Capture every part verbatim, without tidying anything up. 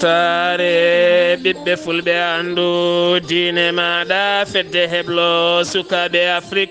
Saare ɓiɓɓe fulɓe, anndu diine maaɗa, fedde heblo sukaaɓe Afrik.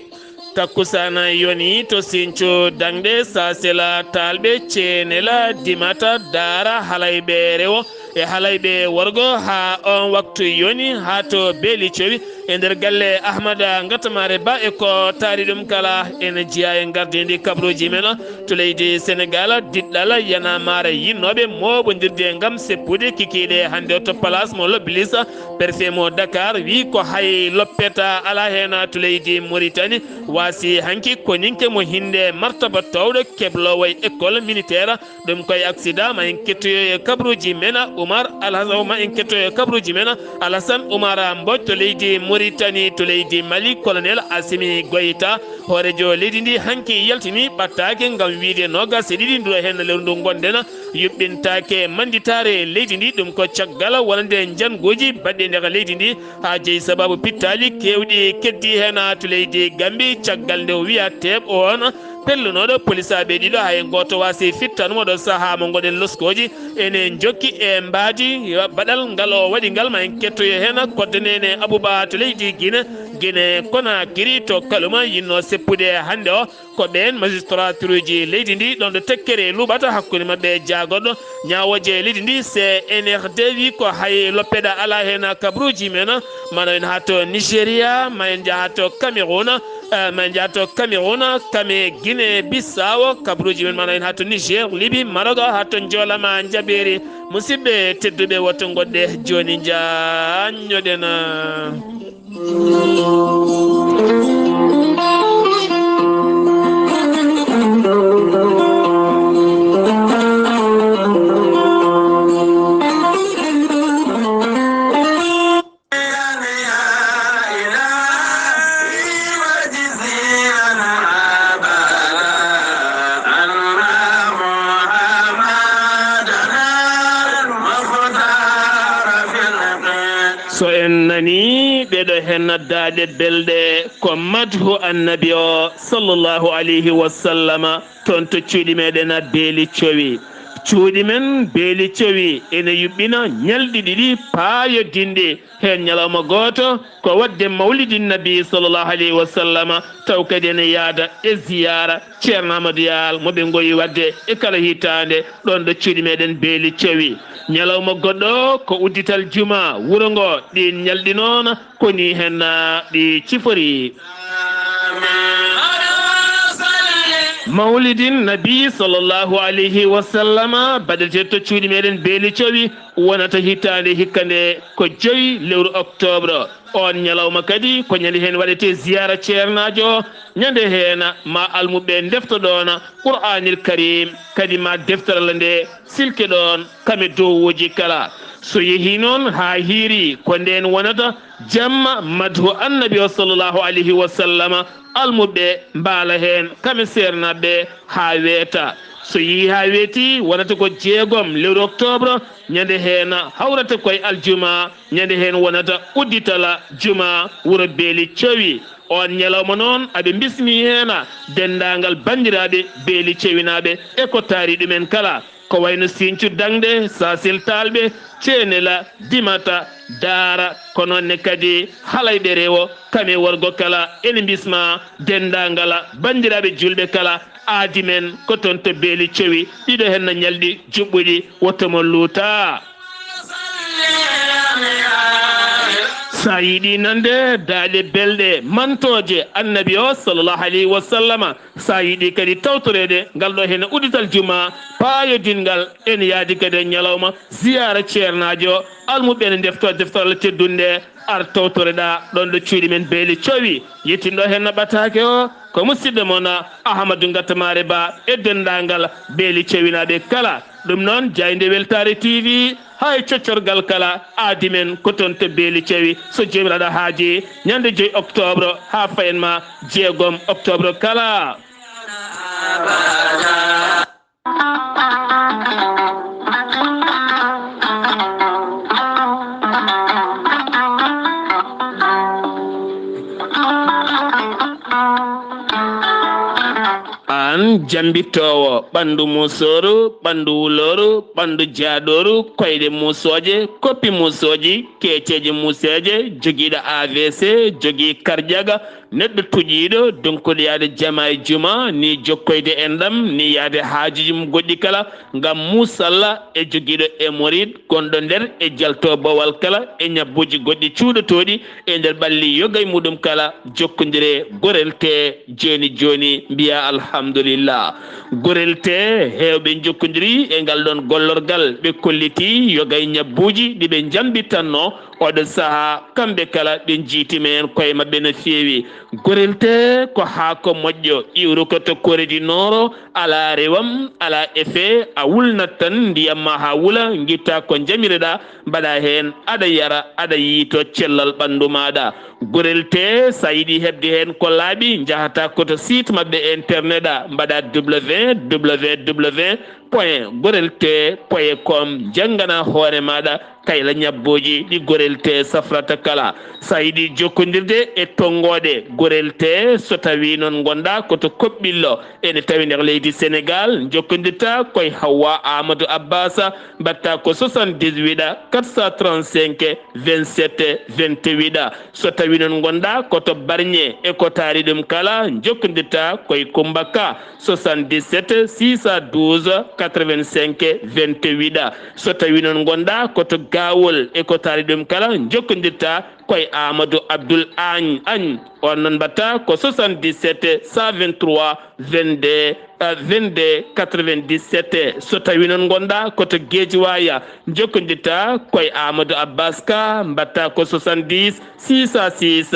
Takkusana yoni to Sincu, daŋde Sasela, Taalɓe, Ceenela, Dimata, Daara, Halayɓe rewo e Halayɓe worgo. Haa on waktu yoni, haa to Beeli Cowi, e nder galle Ahmada Ngatamaare Ba e ko taari ɗum kala, en jiya e ngardiindi kabruuji men to leydi Senegal, diɗɗal Y'en a marre yinnooɓe mooɓondirde ngam seppude kikiiɗe hannde o to Place mo Loblis, préfet mo Dakar, wi ko hay loppeta alaa heen to leydi Mauritanie. Waasi hanki ko ninke mo hinde martaba towɗo kebloowo e école militaire. Ɗum koye accident. Ma en kettoyo e kabruuji men Oumar Alhasan, ma en kettoyo e kabruuji men Alhasan Oumar Mbodj to leydi Mauritanie, to leydi Mali, colonel Assimi Goïta, hooreejo leydi ndi, hanki yaltini ɓattaake ngam wiide noogas e ɗiɗi ndiro heen lewru ndu ngonɗen, yuɓɓintaake mannditaare leydi ndi. Ɗum ko caggal wonande njannguuji baɗɗi e nder leydi ndi, haa jeyi sababu pittaali keewɗi keddi heen to leydi Gambi, caggal nde o wiya teeɓ on pellunooɗo polisaaɓe ɗiɗo, hay gooto waasi fittan mo ɗo sahaa mo ngoɗen loskooji. Ene jokki e mbaadi baɗal ngal o waɗi ngal, ma en kettoyo heen koddaneene Abuba to leydi Gine. Gine Konakiri to Kaluma yinno seppude hannde o. Ko ɓeen magistratuuji leydi ndi, ɗon ɗo tekkere luɓata hakkunde maɓɓe e jaagorɗo ñaawooje leydi ndi, C N R D, wi ko hay loppeɗa alaa heen kabruuji men. Ma en njaha to Nigeria, ma en njaha to Cameroun, eh, ma en njaha to Cameroun, kame Guinée Bissau, kabruuji men, ma en njaha to Niger, Libye, Maroc, haa to Njoolama Njabeeri. Musidɓe tedduɓe, woto ngoɗɗe jooni, njaanñoɗen. So en nani ɓeɗo hen daaɗe belɗe, ko madhu annabi o sallallahu alayhi wa sallama, toon to cuuɗi meɗen Beeli Cowi. Cuuɗi men Beeli Cowi ene yuɓɓina ñalɗi ɗiɗi paayodinɗi, heen ñalawma gooto ko waɗde mawlidin nabi sallallahu alayhi wa sallama, taw kadi ene yaada e ziyaara Ceerno Amadou Yaal mo ɓe ngoyi waɗde e kala hitaande ɗoon ɗo cuuɗi meɗen Beeli Cowi. Ñalawma goɗɗo ko uddital juma wuro ngo. Ɗiin ñalɗi noon ko ni hen, ah, ɗi cifori. Mawlidin nabi sallallahu alayhi wa sallama baɗete to cuuɗi meɗen Beeli Cowi wonata hitaande hikka nde ko jowi lewru octobre. On ñalawma kadi ko ñande heen waɗete ziyaara ceernaajo o. Ñande heen ma almuɓɓe ndefto ɗoon Qur'aanil Kariim, kadi ma deftere Allah nde silke ɗoon kame dowuuji kala. So yehii noon haa hiiri, ko ndeen wonata jamma madhu annabi o sallallahu alayhi wa sallama, almuɓɓe mbaala heen kame seernaaɓe haa weeta. So yehii haa weeti, wonata ko jeegom lewru octobre, ñande heen hawrata koye aljuma. Ñande heen wonata udditala juma wuro Beeli Cowi. On ñalawma noon aɓe bismi heen denndaangal banndiraaɓe Beeli Cowinaaɓe e ko taari ɗumen kala, ko wayno Sincu Daŋde, Sasil Taalɓe, Ceenela, Dimata, Daara, ko noon ne kadi Halayɓe Rewo, kame worgo kala. Ene bisma denndaangal banndiraaɓe juulɓe kala, aadi men ko toon to Beeli Cowi, ɗiɗo heen na ñalɗi juɓɓuɗi, woto mo luuta. Sa yiɗi nande daaɗe belɗe mantooje annabi o sallallahu alayhi wa sallama, sa yiɗi kadi tawtoreede ngal ɗo heen uddital juma paayodinngal, ene yaadi kadi e ñalawma ziyaara ceernaajo o, almuɓɓe ene ndefto deftere Allah teddunde nde, ar tawtoreɗaa ɗoon ɗo cuuɗi men Beeli Cowi. Yettinɗo heen no ɓataake o ko musidɗo mon Ahamadu Ngatamaare Ba e denndaangal Beeli Cowinaaɓe kala. Ɗum noon, jaaynde weltaare T V haa e coccorgal kala, aadi men ko toon to Beeli Cowi. So Joomiraaɗo haaji, ñande joy octobre haa fayen ma jeegom octobre kala. An jambittoowo ɓanndu muusooru, ɓanndu wulooru, ɓanndu jaaɗooru, koyɗe muusooje, koppi muusooji, keeceeje muuseeje, jogiiɗo A V C, jogii karjaga, neɗɗo tuƴiiɗo, donkuɗo yahde jama e juma, ni jokkoyde enɗam, ni yahde haajuuji mum goɗɗi kala, ngam muusalla e jogiiɗo hémorroïde gonɗo nder e jalto bowal kala e ñabbuuji goɗɗi cuuɗotooɗi e nder ɓalli yoga e muɗum kala, jokkondire gorel tee jooni jooni, mbiya alhamdulillah. Gorel tee heewɓe njokkondiri e ngal ɗoon gollorgal, ɓe kolliti yoga e ñabbuuji ɗi ɓe njambitanno oɗo sahaa, kamɓe kala ɓe njiitima heen koye maɓɓe no feewi. Gorel tee ko haako moƴƴo, iwru ko to Corée du Nord, alaa rewam, alaa effet, a wulnat tan ndiyam ma haa wula, ngitta ko njamireɗaa, mbaɗa heen, aɗa yara, aɗa yiyto cellal ɓanndu maaɗa. Gorel tee, so a yiɗi heɓde heen ko laaɓi, njahata ko to site maɓɓe internet a, mbaɗa www point gorel tee point com, njanngana hoore maaɗa kayla ñabbuuji ɗi gorel tee safrata kala. So a yiɗi jokkondirde e tonngooɗe gorel tee, so tawii noon ngonɗaa ko to Koɓɓillo, ene tawi nder leydi Senegaal, njokkondirta koye Hawwa Amadou Abbas, mbaɗta ko soixante-dix-huit quatre cent trente-cinq vingt-sept vingt-huit. So tawii noon ngonɗaa ko to Barñe e ko taari ɗum kala, njokkondirta koye Kummba Ka, soixante-dix-sept six cent douze quatre-vingt-cinq vingt-huit. So tawii noon ngonɗaa ko to Gawol e ko taari ɗum kala, njokkondirta koye Amadou Abdoul Agne, Agne. On noon mbaɗta ko soixante-dix-sept cent vingt-trois vingt-deux, euh, vingt-deux quatre-vingt-dix-sept. So tawii noon ngonɗaa ko to Guédiawaye, njokkondirta koye Amadou Abbas Ka, mbaɗta ko soixante-dix six cent six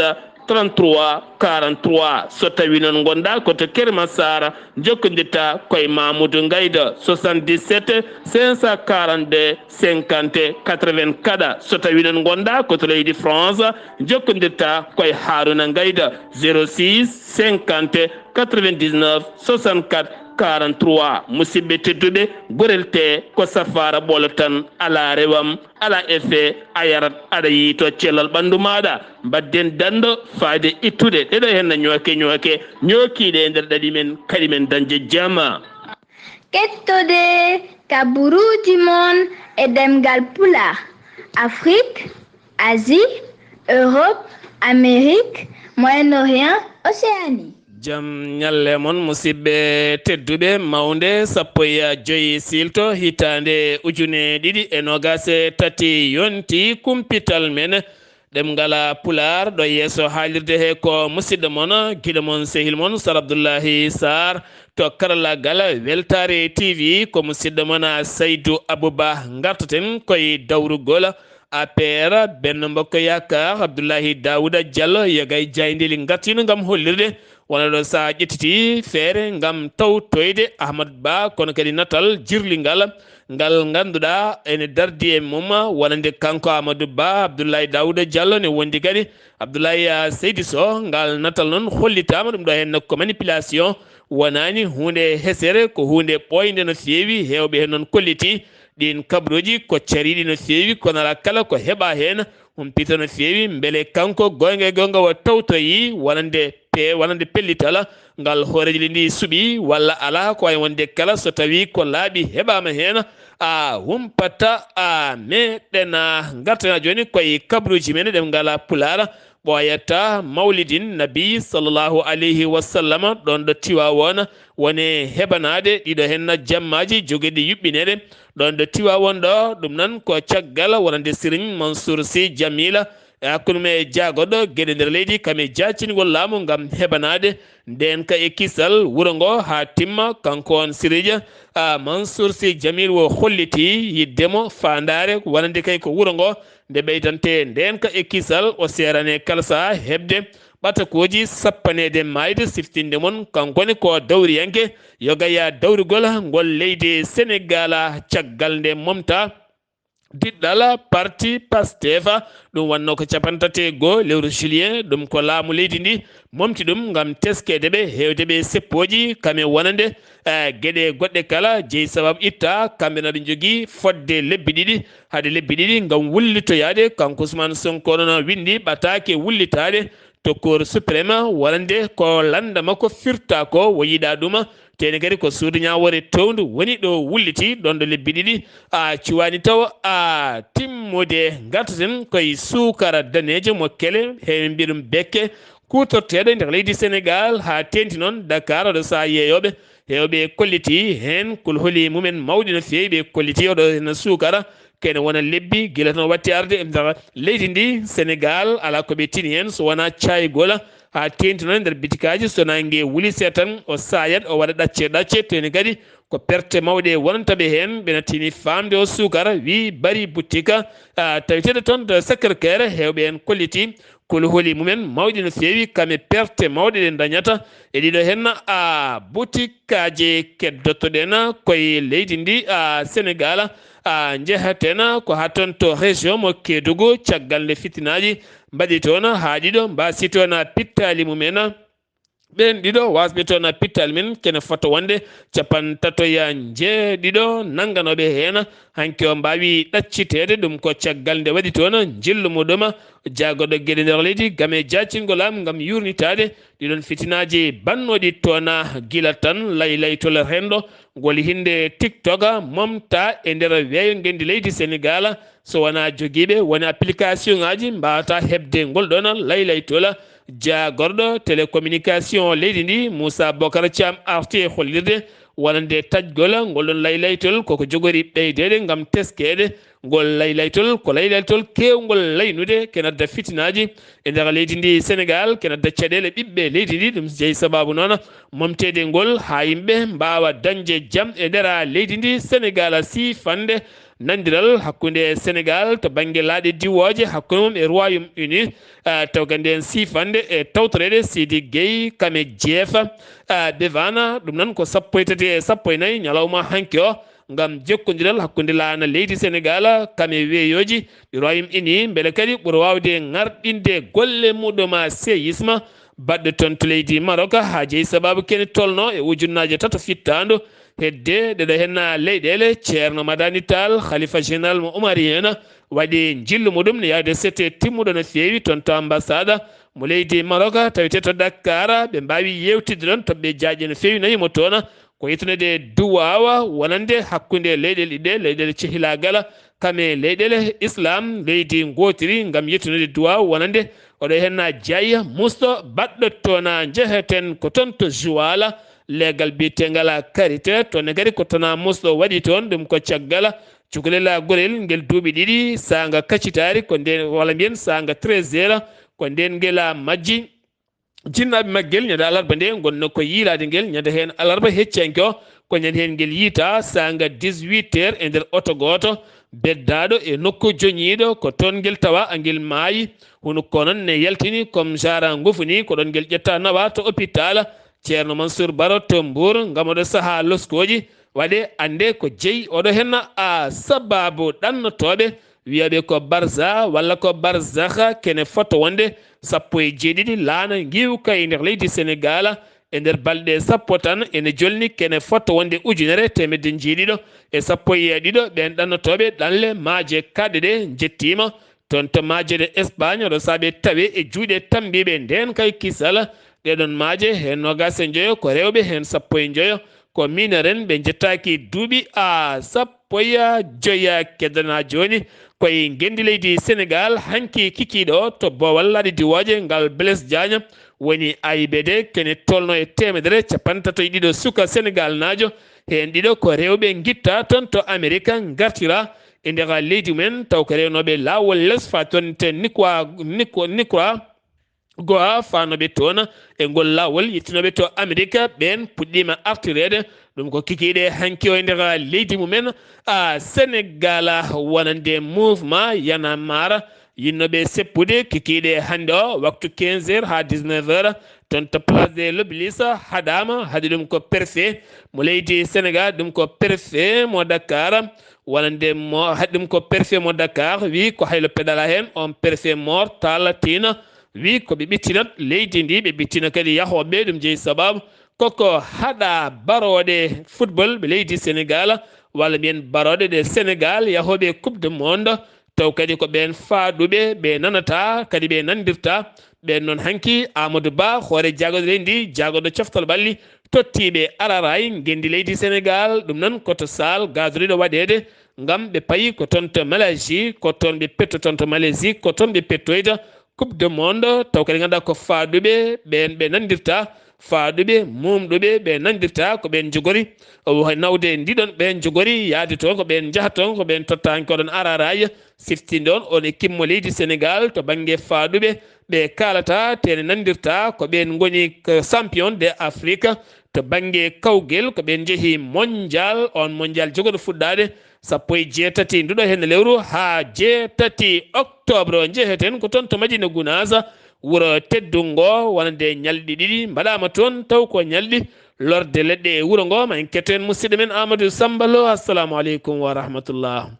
trente-trois quarante-trois. So tawii noon ngonɗaa ko to Keur Massar, njokkondirta koye Mamoudou Ngayda, soixante-dix-sept cinq cent quarante-deux cinquante quatre-vingt-quatre. So tawii noon ngonɗaa ko to leydi France, njokkondirta koye Harouna Ngayda, zéro six cinquante quatre-vingt-dix-neuf soixante-quatre quarante-trois. Musidɓe tedduɓe, gorel tee ko safaara ɓolo tan, alaa rewam, alaa effet, a yarat, aɗa yiyto cellal ɓanndu maaɗa. Mbaɗden danndo faade ittude ɗeɗo henna ñooke ñooke, ñookiiɗe e nder ɗaɗi men, kadi men dañde jama. Kettode kaburuuji mon e ɗemngal Pulaar, Afrik, Asie, Europe, Amérique, Moyen-Orient, Océanie. Jam ñalle mon, musidɓe tedduɓe, mawnde sappo e joy siilto hitaande ujune ɗiɗi e noogaas e tati yonti kumpital men ɗemngal Pulaar. Ɗo yeeso haalirde he ko musidɗo mon, giɗo mon, sehil mon, Sar Abdullahi Sarr, to karallaagal Weltaare T V, ko musidɗo mon Saydu Abuba. Ngartaten koye dawrugol A P R, Benno Bokk Yaakaar, Abdullahi Daawuda Jallo, yogay jaayndeeli ngartiino ngam hollirde wona ɗo so a ƴettiti feere ngam tawtoyde Ahmad Ba, kono kadi natal jirlingal ngal ngannduɗaa ene dardi e mum, wonande kanko Amadou Ba, Abdoulaye Daouda Diallo ne wondi kadi Abdoulaye, ah, Seydi Sow. Ngal natal noon hollitaama, ɗum ɗo heen ko manipulation, wonaani huunde hesere, ko huunde ɓooynde no feewi. Heewɓe heen noon kolliti ɗiin kabaruuji ko cariiɗi no feewi, kono alaa kala ko heɓaa heen. Humpito no feewi, mbele kanko goonga e goonga o tawtoyi wonande pe-, wonande pellital ngal hooreejo leydi ndi suɓi walla alaa, ko wayi wonde kala so tawii ko laaɓi heɓaama heen, a humpata, a meeɗen. Ngartana jooni koye kabaruuji men ɗemngal Pulaar, ɓooyata Mawlidin Nabi sallallahu alayhi wa sallam, ɗoon ɗo Tiwaawoon, woni heɓanaade ɗiɗo heen jammaaji jogiiɗi yuɓɓineede ɗoon ɗo Tiwaawoon ɗo. Ɗum noon ko caggal wonande Serigne Mansour Sy Djamil e hakkunde mum e jaagoɗo geɗe nder leydi, kam e jaacingol laamu ngam heɓanaade ndeenka e kisal wuro ngo haa timma. Kanko on Serigne, a, Mansour Sy Djamil o holliti yiɗde mo faandaare wonande kay ko wuro ngo nde ɓeydante ndeenka e kisal, o seerane kala sahaa heɓde ɓatakooji sappaneede maayde. Siftinde mon, kanko ne ko dawriyanke yogaya dawrugol ngol leydi Senegaal caggal nde momta diɗɗal parti Pastef. Ɗum wonno ko capanɗe tati e goo lewru juillet, ɗum ko laamu leydi ndi momti ɗum ngam teskeede ɓe, heewde ɓe seppooji, kam e wonande, eh, geɗe goɗɗe kala jeyi sababu itta. Kamɓe na ɓe njogii fodde lebbi ɗiɗi, hade lebbi ɗiɗi ngam wullitoyaade. Kanko Ousmane Sonko noon winndi ɓataake wullitaade to Cour suprême, wonande ko lannda makko firta ko, o yiɗaa ɗum Teni kadi ko suudu ñaawoore towndu woni ɗo wulliti ɗon ɗo lebbi ɗiɗi, a cuwaani taw a timmude. Ngartaten koye suukara daneejo mo kele, he min mbiya ɗum bekke, kuutorteeɗo e nder leydi Senegaal, haa teenti noon Dakar, oɗo sahaa yeeyooɓe, heewɓe kolliti heen kulhuli mumen mawɗi no feewi, ɓe kolliti oɗo heen suukara, kene wona lebbi gila toon watti arde e nder leydi ndi Senegaal, alaa ko ɓe tini heen so wonaa caaygola, haa teenti noon e nder bitikaaji, so naange wuli seeɗa tan, o saayat, o waɗa ɗacce ɗacce, teni kadi ko perte mawɗe wonanta ɓe heen. Ɓe nattini faamde o suukara, wi bari buttika, a, taweteeɗo toon to Sacré-Cœur, heewɓe heen kolliti kulhuli mumen mawɗi no feewi, kame perte mawɗe ɗe dañata e ɗiɗo heen, a, butikkaaji. Keddotoɗen koye leydi ndi, a, Senegaal, a, njehaten ko haa toon to région mo Kédougou, caggal nde fitinaaji mbaɗi toon haa ɗiɗo mbasi toon pittaali mumen. Ɓeen ɗiɗo wasɓe toon pittaali men, kene fota wonde capantato e njeeɗiɗo nannganooɓe heen. Hanki o mbaawi ɗacciteede, ɗum ko caggal nde waɗi toon njillu muɗum. Jaagorɗo geɗe nder leydi game jaacingol am ngam yuurnitaade ɗiɗon fitinaaji bannooɗi toon gila tan laylaytol renndo ngol hinnde TikTok momta e nder weeyo ngenndi leydi Senegaal. So wonaa jogiiɓe woni application ŋaaji mbaawata heɓde ngol ɗoon laylaytol. Jaagorɗo télécommunication leydi ndi, Moussa Bocar Thiam, arti e hollirde wonande taƴgol ngol ɗoon laylaytol koko jogori ɓeydeede ngam teskeede. Ngol laylaytol ko laylaytol keewngol laynude, kene adda fitinaaji e nder leydi ndi Senegaal, kene adda caɗeele ɓiɓɓe leydi ndi. Ɗum jeyi sabaabu noon momteede ngol haa yimɓe mbaawa dañde jam e nder leydi ndi Senegaal, siifande nandiral hakkunde Senegaal to bannge laaɗe diwooje, hakkunde mum e Royaume-Uni, ah, taw kadi en siifande e tawtoreede Sidi Gueye Kame Jeefa, ah, Bevana. Ɗum noon ko sappo e tati e sappo e nayi ñalawma hanki o, ngam jokkondiral hakkunde laana leydi Senegaal kame weeyooji ɗi Royaume-Uni, mbele kadi ɓura waawde ŋarɗinde golle muɗum a séisme baɗɗo toon to leydi Maroc, haa jeyi sabaabu kene tolno e ujunnaaje tato fittaandu. Hedde ɗeɗo heen leyɗeele, Ceerno Madani Tall, Khalifa Général mo Omarien, waɗi njillu muɗum ne yaade sete timmuɗo no feewi toon to ambassade mo leydi Maroc, tawetee to Dakar. Ɓe mbaawi yeewtidde ɗoon toɓɓe jaaƴe no feewi nayi mo toon. Ko yettude duwaawa wonande hakkunde leyɗeele ɗiɗe, leyɗeele cehilaagal kame leyɗeele Islam, leydi ngootiri ngam yettude duwaawa wonande oɗo heen na Jaayi Musto baɗɗo toon. Njeheten ko toon to Joal, leegal biyeteegal Karite, toon ne kadi ko toon Musto waɗi toon. Ɗum ko caggal cukalel gorel ngel duuɓi ɗiɗi, saanga kaccitaari, ko ndeen, walla mbiyen saanga treize heures, ko ndeen ngel majji. Jinnaaɓe maggel ñande alarba nde ngonno ko yiilaade ngel ñande heen alarba heccanke o, ko ñande heen ngel yiita saanga dix-huit heures e nder oto gooto beddaaɗo e nokku joñiiɗo, ko toon ngel tawa angel maayi. Hunuko noon ne yaltini comme jara ngufuni, ko ɗoon ngel ƴetta nawa to hôpital Ceerno Mansour Baro to Mbour ngam oɗo sahaa loskooji waɗe annde ko jeyi oɗo heen a sabaabu ɗannotooɓe wiyaaɓe ko Barza walla ko Barzakh, kene fota wonde sappo e jeeɗiɗi laana ngiwka e nder leydi Senegaal. E nder balɗe sappo tan ene jolni kene fota wonde ujunere teemedde jeeɗiɗo e sappo e ɗiɗo ɓeen ɗannotooɓe ɗanle maaje kaɗɗe ɗe njettiima. Toon to maaje ɗe Espagne, oɗo saabe tawe e juuɗe tambiiɓe ndeen kay kisal. Ɗeɗon maaje heen noogaas e njoyo ko rewɓe, heen sappo e njoyo ko mineren, ɓe njettaaki duuɓi a sappo e joya. Keddana jooni koye ngenndi leydi Senegaal, hanki kikiiɗo o to boowal laaɗe diwooje ngal Blaise Diagne woni A I B D, kene tolno e teemedere capantato e ɗiɗo suka Senegaalnaajo, heen ɗiɗo ko rewɓe ngitta toon to Amerik ngartira e nder leydi mumen, taw ko rewnooɓe laawol les faa toon to Nikwa-, Nikwa-, Nikwa-, Goa faanooɓe toon e ngol laawol yettinooɓe to Amerik, ɓeen puɗɗiima artireede. Ɗum ko kikiiɗe hanki o e nder leydi mumen, a, Senegaal, wonande mouvement Y'en a marre, yinnooɓe seppude kikiiɗe hannde o, waktu quinze heures haa dix-neuf heures, toon to Place de l'Obélisque, haɗaama, haɗi ɗum ko préfet mo leydi Senegaal, ɗum ko préfet mo Dakar, wonande mo, haɗi ɗum ko préfet mo Dakar, wi ko haylo pedala heen, on préfet Mor Talla Tine, wi ko ɓe ɓittinat leydi ndi, ɓe ɓittina kadi yahooɓe, ɗum jeyi sabaabu koko haɗa barooɗe football ɓe leydi Senegaal, walla mbiyen barooɗe ɗe Senegaal yahooɓe Coupe du Monde, taw kadi ko ɓeen faaɗuɓe, ɓe nanata, kadi ɓe nandirta. Ɓeen noon hanki Amadou Ba, hoore jaagorɗe leydi ndi, jaagorɗo coftal ɓalli tottiiɓe araaraay ngenndi leydi Senegaal. Ɗum noon ko to saal gaadoriiɗo waɗeede ngam ɓe payi ko toon to Malaisie, ko toon ɓe petto toon to Malaisie, ko toon ɓe pettoyta Coupe du Monde, taw kadi ngannduɗaa ko faaɗuɓe ɓeen ɓe nanndirta, faaɗuɓe, muumɗuɓe ɓe nanndirta ko ɓeen njogori. O nawde ndiɗon ɓeen njogori, yaade toon ko ɓeen njaha toon, ko ɓeen tottaani ko ɗoon araaraay, siftinde on on e kimmo leydi Senegaal to bannge faaɗuɓe, ɓe kaalata, te ne nanndirta ko ɓeen ngoni ko champion de Afrique, to bannge kawgel ko ɓeen njehi mondial, on mondial jogoɗo fuɗɗaade sappo e jeetati nduɗo heen lewru haa jeetati octobre. Njeheten ko toon to Madina Gunaas, wuro teddungo, wonande ñalɗi ɗiɗi mbaɗaama toon, taw ko ñalɗi lorde leɗɗe e wuro ngo. Ma en ketto en musidɗo men Amadou Samba Lo. Assalamu aleykum wa rahmatullah.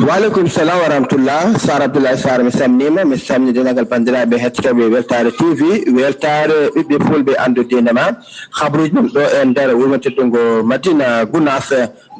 Waaleykum salam wa rahmatullah. Sar Abdoulaye Sar, mi salminiima, mi salmini denndaangal banndiraaɓe hettotooɓe Weltaare T V, Weltaare ɓiɓɓe fulɓe anndu diine ma. Habruuji men ɗo e nder wuro men teddungo Madina Gunaas,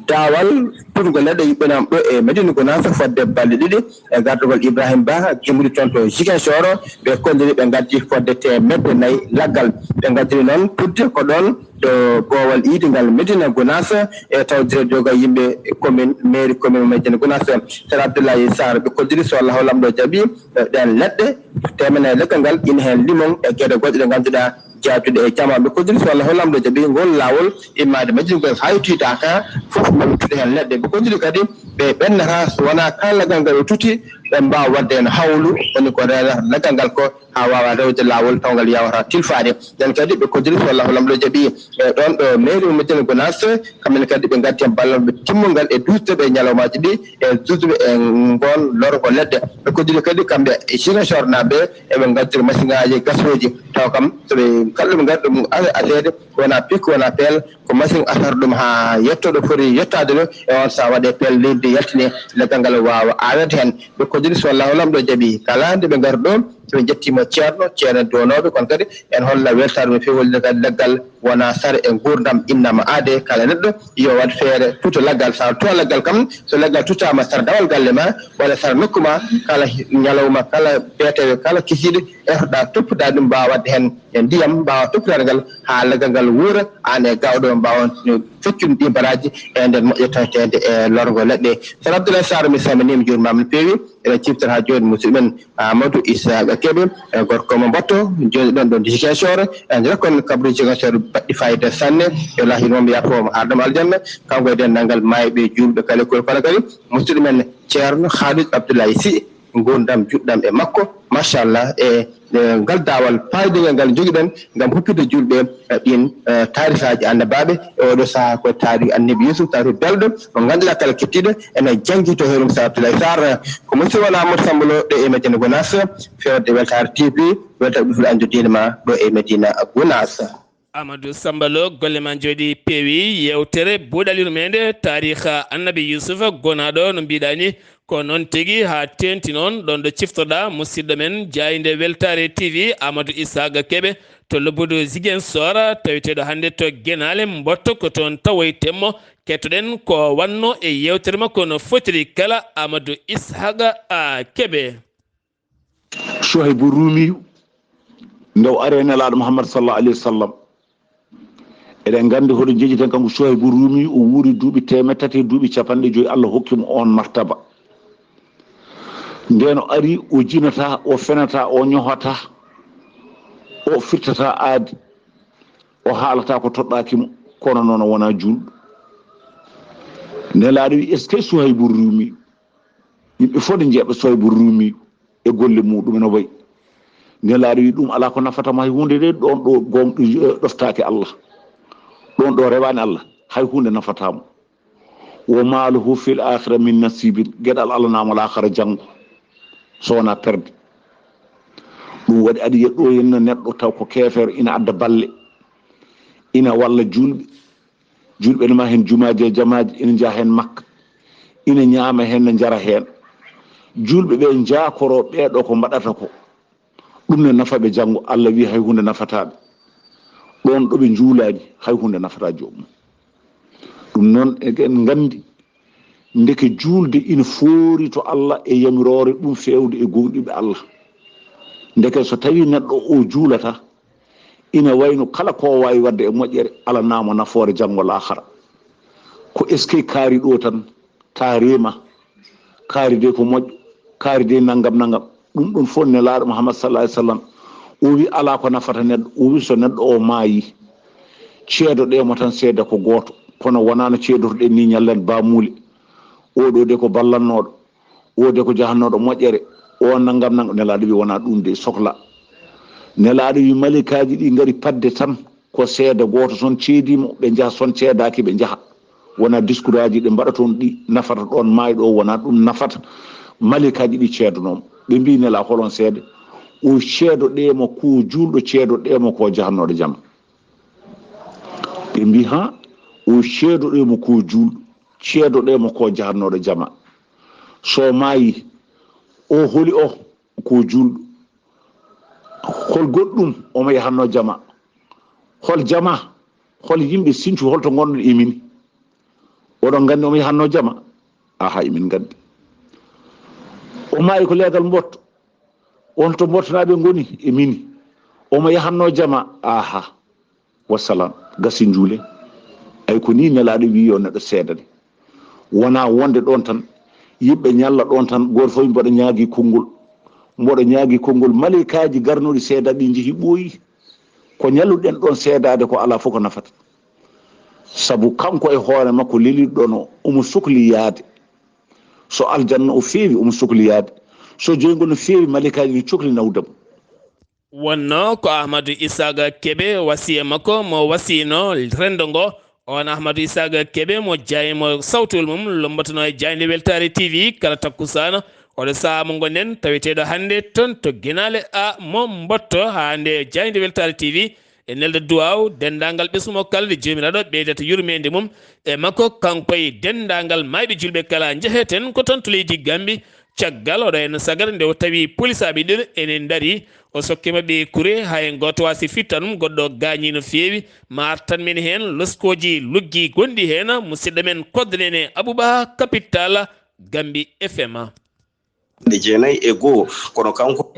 daawal tutugo leɗɗe yuɓɓinaama ɗo e Madina Gunaas fodde balɗe ɗiɗi e gardagol Ibrahim Ba, gimmuɗi toon to Ziguinchor, ɓe kolliri ɓe ngaddi fodde teemedde nayi laggal. Ɓe ngaddiri noon tudde ko ɗoon to boowal iidi ngal Medina Gunaas, e tawdire doga yimɓe commune, mairie commune Medina Gunaas. Sar Abdoulaye Sarr, ɓe koddiri so Allahu Laamɗo jaɓi, eh, ɗeen leɗɗe, teemedere leggal ngal, ina heen limon e geɗe goɗɗe ɗe ngannduɗaa jaaduɗe e jama. Ɓe koddiri so Allahu Laamɗo jaɓi ngol laawol immaade Medina Gunaas haa yettoyta ka fof, maa ɓe tuɗe heen leɗɗe. Ɓe koddiri kadi ɓe ɓennata so wonaa kala leggal ngal ɓe tuti, ɓe mbaawa waɗde heen hawlu, woni ko reenata leggal ngal ko haa waawa rewde laawol taw ngal yaawataa tilfaade. Nden kadi ɓe koddiri so Allahu Laamɗo jaɓi, e ɗoon ɗo mairie mo Medina Gunaas, kamɓe ne kadi ɓe ngaddi heen ballal maɓɓe timmungal e duusde ɓe e ñalawmaaji ɗi, e duusde ɓe e ngoon lorgo leɗɗe. Ɓe koddiri kadi kamɓe e Ziguinchor naaɓe, eɓe ngaddiri masiŋaaji gasooji, taw kam so ɓe kala ɓe ngaddi ɗum aseede, wona pik, wona peel, ko masiŋ asata ɗum haa yetto ɗo foti yettaade ɗo, e on sahaa waɗe peel leydi ndi yaltine, leggal ngal waawa aaweede heen. Ɓe koddiri so Allahu Laamɗo jaɓi, kala nde ɓe ngari ɗo, so ɓe njettiima ceerno, ceerno downooɓe, kono kadi en holla weltaare mum feewi, hollude kadi leggal wona sara e nguurndam innama aade, kala neɗɗo yo waɗ feere tuta leggal, sa tuta leggal kam, so leggal tutaama sara dawal galle ma, walla sara nokku ma, kala ñalawma, kala betewe, kala kisiiɗe, etoɗa toppuɗa ɗum, mbaawa waɗde heen e ndiyam, mbaawa toppitaade ngal haa leggal ngal wuura, aan e gawɗo mbaawa feccude ɗi baraaji e nder moƴƴo tawteende e lorgo leɗɗe. Sar Abdoulaye Sarr, mi salminiima, mi juurimaama no feewi. Eɗen ciftora haa jooni musidɗo men Amadou Issa Kébé, e gorko mo Mbatto, jooni ɗoon ɗo Ziguinchor, en njokkon kabaruuji Ziguinchor baɗɗi faayiida sanne, yo Allah yurmo mo, yaafo mo, haarde mo aljanna, kanko e denndaangal maayɓe juulɓe kala e kono kadi musidɗo men Ceerno Khalid Abdoulaye Sy, nguurndam juɗɗam e makko, machallah, e, e ngal daawal paaydigal ngal njogiɗen ngam huppitde juulɓe, e, ɗiin, e, taarikaaji annabaaɓe. E oɗo sahaa ko taariki Annabi Yusuf, taariki belɗo, mo ngannduɗaa kala kettiiɗo ene janngito heerum. Sar Abdoulaye Sarr, ko musidɗo mon Amadou Samba Lo ɗo e Madina Gunaas, fewde Weltaare T V, Weltaare ɓiɓɓe anndu diine ma ɗo e Madina Gunaas. Amadou Samba Lo, golle ma njooɗi peewi. Yeewtere buuɗal yurmeende taariikha Annabi Yusufa gonaaɗo no mbiɗa ni, ko noon tigi haa teeŋti noon ɗoon ɗo ciftoɗaa musidɗo men jaaynde Weltaare T V Amadou Isaaga Kebe to lobbudu Ziguinchor, taweteeɗo hannde to Genaale Mbotto, ko toon tawoyten mo. Kettoɗen ko wannoo e yeewtere makko no fotiri kala, Amadou Isaaga a Kebe. Suhaybu Ruumiyu, nde o ari e Nelaaɗo Muhammad sallallahu alayhi wa sallam, eɗen nganndi hoɗo njeejiten kanko Suhaybu Ruumiyu, o wuuri duuɓi teemeɗɗe tati e duuɓi capanɗe joyi, Allah hokki mo oon martaba. Ndeen o ari, o jinataa, o fenataa, o ñohataa, o firtataa aadi, o haalataa ko toɗɗaaki mo, kono noon o wonaa juulɗo. Nelaaɗo wi: "Est-ce que Suhaybu Ruumiyu?" Yimɓe fof ne njeeɓa Suhaybu Ruumiyu e golle muɗum no wayi. Nelaaɗo wi: "Ɗum alaa ko nafata mo hay huunde de, ɗoon ɗo gooŋ-, ɗoftaaki Allah. Ɗoon ɗo rewaani Allah, hay huunde nafataa mo. Wa maa lahu fil aakhira min nasiibin, geɗal Allah naamo laakara janngo, so wonaa perde." Ɗum waɗi aɗa yiya ɗo henna neɗɗo taw ko keefeero ina adda balle, ina walla juulɓe. Juulɓe ne maha heen jumaaji e jamaaji, ina njaha heen Makka, ina ñaama heen, ne njara heen. Juulɓe ɓe njaakoroo ɓee ɗo ko mbaɗata ko, ɗum ne nafa ɓe janngo. Allah wi hay huunde nafataa ɓe. Ɗoon ɗo ɓe njuulaani, hay huunde nafataa joomum. Ɗum noon, eɗen nganndi, ndeke juulde ina foori to Allah e yamiroore ɗum feewde e gooŋɗinɓe Allah. Ndeke so tawii neɗɗo o juulataa, Ina wayno kala ko waawi waɗde e moƴƴere, alanaa mo nafoore janngo laakhara. Ko eskey kaari ɗo tan, ta reema, kaari de ko moƴƴo, kaari de nanngam nanngam. Ɗum ɗon fof Nelaaɗo Muhammad sallallahu alaihi wasallam o wi alaa ko nafata neɗɗo. O wi so neɗɗo o maayi, ceedoɗee mo tan seede ko gooto, kono wonaa no ceedorɗen ni ñallen baamuule. Oɗo de ko ballannooɗo, o de ko jahannooɗo moƴƴere, o nanngam nanngam. Nelaaɗo wi wonaa ɗum de sokla. Nelaaɗo wi malaykaaji ɗi ngari padde tan, ko seede gooto son ceedii mo, ɓe njaha, son ceedaaki ɓe njaha. Wonaa diskuraaji ɗi mbaɗa toon ɗi nafata ɗoon maayɗo o, wonaa ɗum nafata. Malaykaaji ɗi ceedanoo mo. Ɓe mbii Nelaa, holon seede? O ceedoɗee mo ko juulɗo, ceedoɗee mo ko jahannooɗo jama. Ɓe mbii, haa, o ceedoɗee mo ko juulɗo, ceedoɗee mo ko jahannooɗo jama. So maayi, o holi o ko juulɗo. Hol goɗɗum omo yahanno jama? Hol jama? Hol yimɓe Sincu, holto ngonɗon e min? Oɗon nganndi omo yahanno jama? Aha, emin nganndi. O maayi ko leegal Mbotto. On to Mbottonaaɓe ngoni e mini. Omo yahanno jama? Aha. Wassalam. Gasi njuule. Ay ko ni Nelaaɗo wi yo neɗɗo seedane. Wonaa wonde ɗoon tan, yimɓe ñalla ɗoon tan, gooto fof mboɗo ñaagi konngol. Mboɗo ñaagi konngol. Malaykaaji garnooɗi seeda ɗi njehi ɓooyi. Ko ñalluɗen ɗoon seedaade ko alaa fof ko nafata. Sabu kanko e hoore makko leliɗo ɗoon o, omo sokli yaade. So aljanna o feewi, omo sokli yaade. So joyngol no feewi, malaykaaji no cokli nawdam. Wonno ko Ahmadou Isaaga Kebe wasiya makko mo wasiyno renndo ngo. On Ahmadou Isaaga Kebe mo jaayi mo sawtol mum lombatano e jaaynde Weltaare T V kala takkusaana. Oɗo sahaa mo ngonɗen taweteeɗo hannde toon to Genaale A mo Mbotto haa nde jaaynde Weltaare T V e nelde duwaaw denndaangal ɓesngu mo kala nde Joomiraaɗo ɓeydata yurmeende mum e makko kanko e denndaangal maayɓe julɓe kala. Njeheten ko toon to leydi Gambi. Caggal oɗo en sagar nde o tawi polisaaɓe ɗiɗo ene ndari, o sokkima ɓe kure, hay gooto waasi fittanum, goɗɗo gaañi no feewi. Ma artan men heen loskooji luggi gonɗi heen, musidɗo men Kodnene Abouba, Capital, Gambi F M. Nde jeenayi e goo, kono kanko.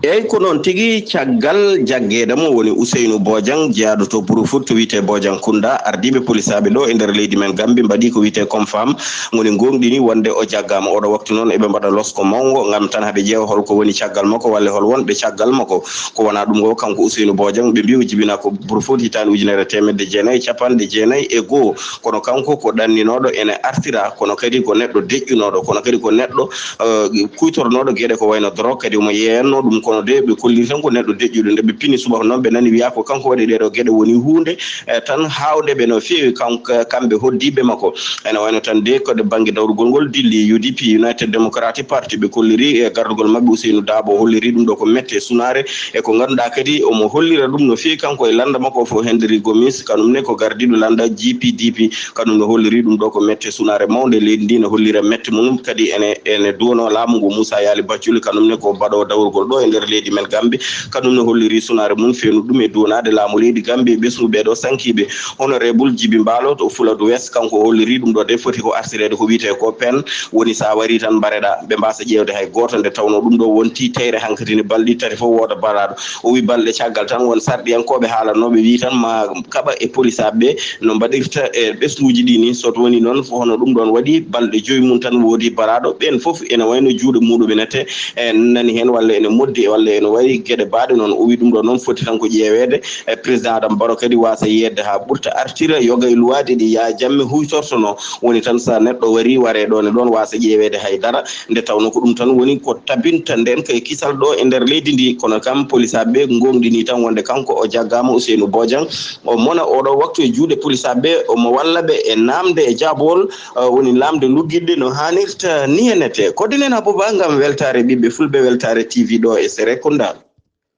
Eey, ko noon tigi, caggal jaggeede mo woni Ousseynou Bojang, jeyaaɗo to Brufut, to wiyetee Bojang Kunda, ardiiɓe polisaaɓe ɗo e nder leydi men Gambi mbaɗi ko wiyetee confam, woni ngooŋɗini wonde o jaggaama. Oɗo waktu noon eɓe mbaɗa losko mawngo ngam tan haɓe ƴeewa hol ko woni caggal makko walla hol wonɓe caggal makko. Ko wonaa ɗum ko kanko Ousseynou Bojang, ɓe mbii o jibinaa ko Brufut hitaande ujunere e teemedde jeenayi e capanɗe jeenayi e goo. Kono kanko ko ɗanninooɗo ene artira, kono kadi ko neɗɗo deƴƴunooɗo, kono kadi ko neɗɗo, eh, kuytornooɗo geɗe ko wayno drogue, kadi omo yeeyanno ɗum. Kono de ɓe kolliri tan ko neɗɗo deƴƴuɗo. Nde ɓe pini subaka noon, ɓe nani wiyaa ko kanko waɗi ɗee ɗoo geɗe, woni huunde, eh, tan haawnde ɓe no feewi, kanko, kamɓe hoddiiɓe makko. Ene wayno tan de ko de bannge dawrugol ngol dilli U D P, United Democratic Party, ɓe kolliri e gardugol maɓɓe Ousseynou Dabo, holliri ɗum ɗo ko mette sunaare, e ko ngannduɗaa kadi omo hollira ɗum no feewi kanko e lannda makko fof, Henry Gomis, kanum ne ko gardiiɗo lannda G P D P, kanum ne holliri ɗum ɗo ko mette sunaare mawnde. Leydi ndi ne hollira mette mum kadi ene, ene duwono laamu ngu Moussa Yali Bathily, kanum ne ko baɗo dawrugol ɗo e nder leydi men Gambie, kanum ne holliri sunaare mum feewnu ɗum e duwonaade laamu leydi Gambie e ɓesngu ɓeeɗo sankiiɓe. Honorable Djiby Mballo to Fuladu West, kanko holliri ɗum ɗo de foti ko artireede ko wiyetee ko pen, woni so a warii tan mbareɗaa, ɓe mbaasa ƴeewde hay gooto, nde tawnoo ɗum ɗo wonti teyre hankadi ne balɗe tati fof wooda mbaɗaaɗo. O wi balɗe caggal tan won sarɗiyankooɓe haalanooɓe wi tan ma kaɓa e polisaaɓe ɓe no mbaɗirta e ɓesnguuji ɗi ni. So woni noon, hono ɗum ɗoon waɗi balɗe joyi mum tan woodi mbaɗaaɗo. Ɓeen fof ene wayno juuɗe muuɗum ene te, e nani heen walla ene moddi walla ene waɗi geɗe baaɗe noon. O wi ɗum ɗo noon foti tan ko ƴeeweede. E président Adama Barrow kadi waasa yeedde haa ɓurta artira yoga e luwaaɗi ɗi Yaya Jammeh huytortono. Woni tan so neɗɗo warii waree ɗoon e ɗoon waasa ƴeeweede hay dara. Nde tawnoo ko ɗum tan woni ko tabinta ndeen kay kisal ɗo e nder leydi ndi. Kono kam polisaaɓe ɓe ngooŋɗini tan wonde kanko o jaggaama, Ousseynou Bojang, o mona oɗo waktu e juuɗe polisaaɓe ɓe, omo walla ɓe e naamde e jaabowol, eh, woni naamde luggiɗde no haanirta ni e nete. Kodinene Abouba ngam weltaare ɓiɓɓe fulɓe, weltaare T V ɗo e Serekunda.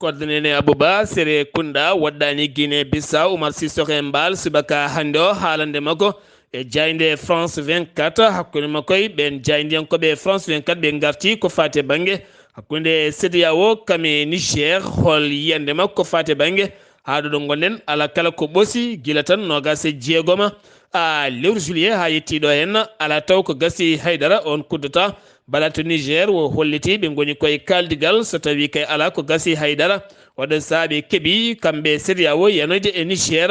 Kodinene Abouba, Serekunda, woɗɗaani Guinée Bissau, Oumar Sissoko e Mbaal subaka hannde o haalande makko e jaaynde France vingt-quatre, hakkunde makko e ɓeen jaayndiyankooɓe France vingt-quatre ɓe ngarti ko faati e bannge hakkunde CEDEAO kam e Niger, hol yiyannde makko faati e bannge haa ɗo ɗo ngonɗen, alaa kala ko ɓoosi gila tan noogaas e jeegoma a lewru juillet haa yettii ɗo heen, alaa taw ko gasi haydara. On coup d'État baɗaa to Niger o holliti ɓe ngoni koye kaaldigal, so tawii kay alaa ko gasi haydara. Oɗo saabe keɓi kamɓe C D A O yanoyde e Niger.